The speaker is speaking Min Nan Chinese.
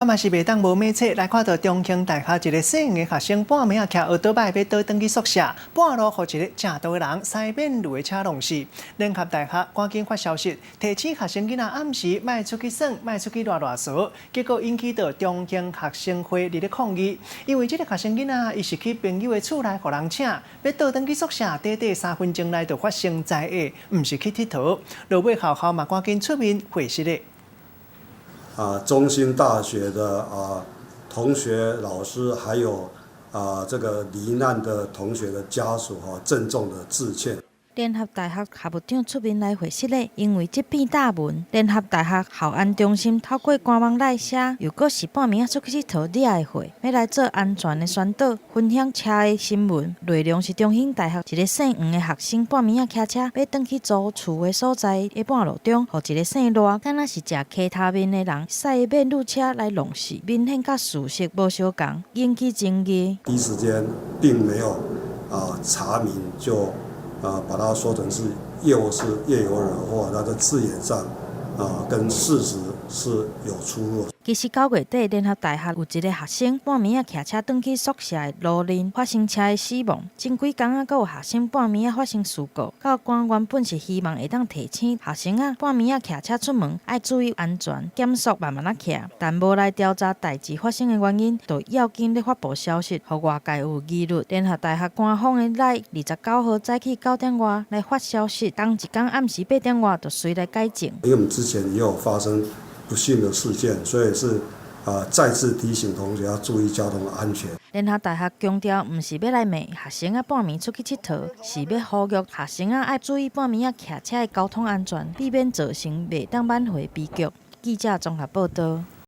嘛是袂當無明冊來看到中興大學一个姓黃的學生半暝仔騎歐多擺欲倒轉去宿舍，半路予一个食毒的人駛免路的車撞死。聯合大學趕緊發消息，提醒學生囡仔暗時莫出去耍，莫出去賴賴趖，結果引起著中興學生會佇咧抗議，因為這个學生囡仔伊是去朋友的厝內予人請，欲倒轉去宿舍，短短3分鐘內就發生災禍，毋是去𨑨迌。落尾學校嘛趕緊出面回釋咧。中興大學的同學、老師，還有這個罹難的同學的家屬，哈，鄭重的致歉。聯合大學校務長出面來回釋咧，因為這篇貼文，聯合大學校安中心透過官網內寫，如果是半暝仔出去𨑨迌惹的禍，欲來做安全的宣導，分享車禍新聞內容是中興大學一个姓黃的學生半暝仔騎車欲轉去租厝的所在的半路中，予一个姓賴，敢若是食 K 他命的人，駛免路車來撞死，明顯佮事實無相仝，引起爭議。第一時間並沒有查明就把它說成是又是夜遊惹禍，那個字眼上跟事實是有出入。其實9月底，聯合大學有一个學生半暝仔騎車轉去宿舍的路面發生車禍死亡。前幾工仔，閣有學生半暝仔發生事故。教官原本是希望會當提醒學生仔半暝仔騎車出門愛注意安全，減速慢慢仔騎，但無來調查代誌發生的原因，就要緊咧發布消息，予外界有疑慮。聯合大學官方的 LINE 29號早起9點外來發消息，仝一工暗時8點外就隨來改正。因為我們之前也有發生不幸的事件，所以是再次提醒同學要注意交通安全。聯合大學強調，毋是欲來罵學生仔半暝出去𨑨迌，是欲呼籲學生仔愛注意半暝仔騎車的交通安全，避免造成袂當挽回悲劇。記者綜合報導。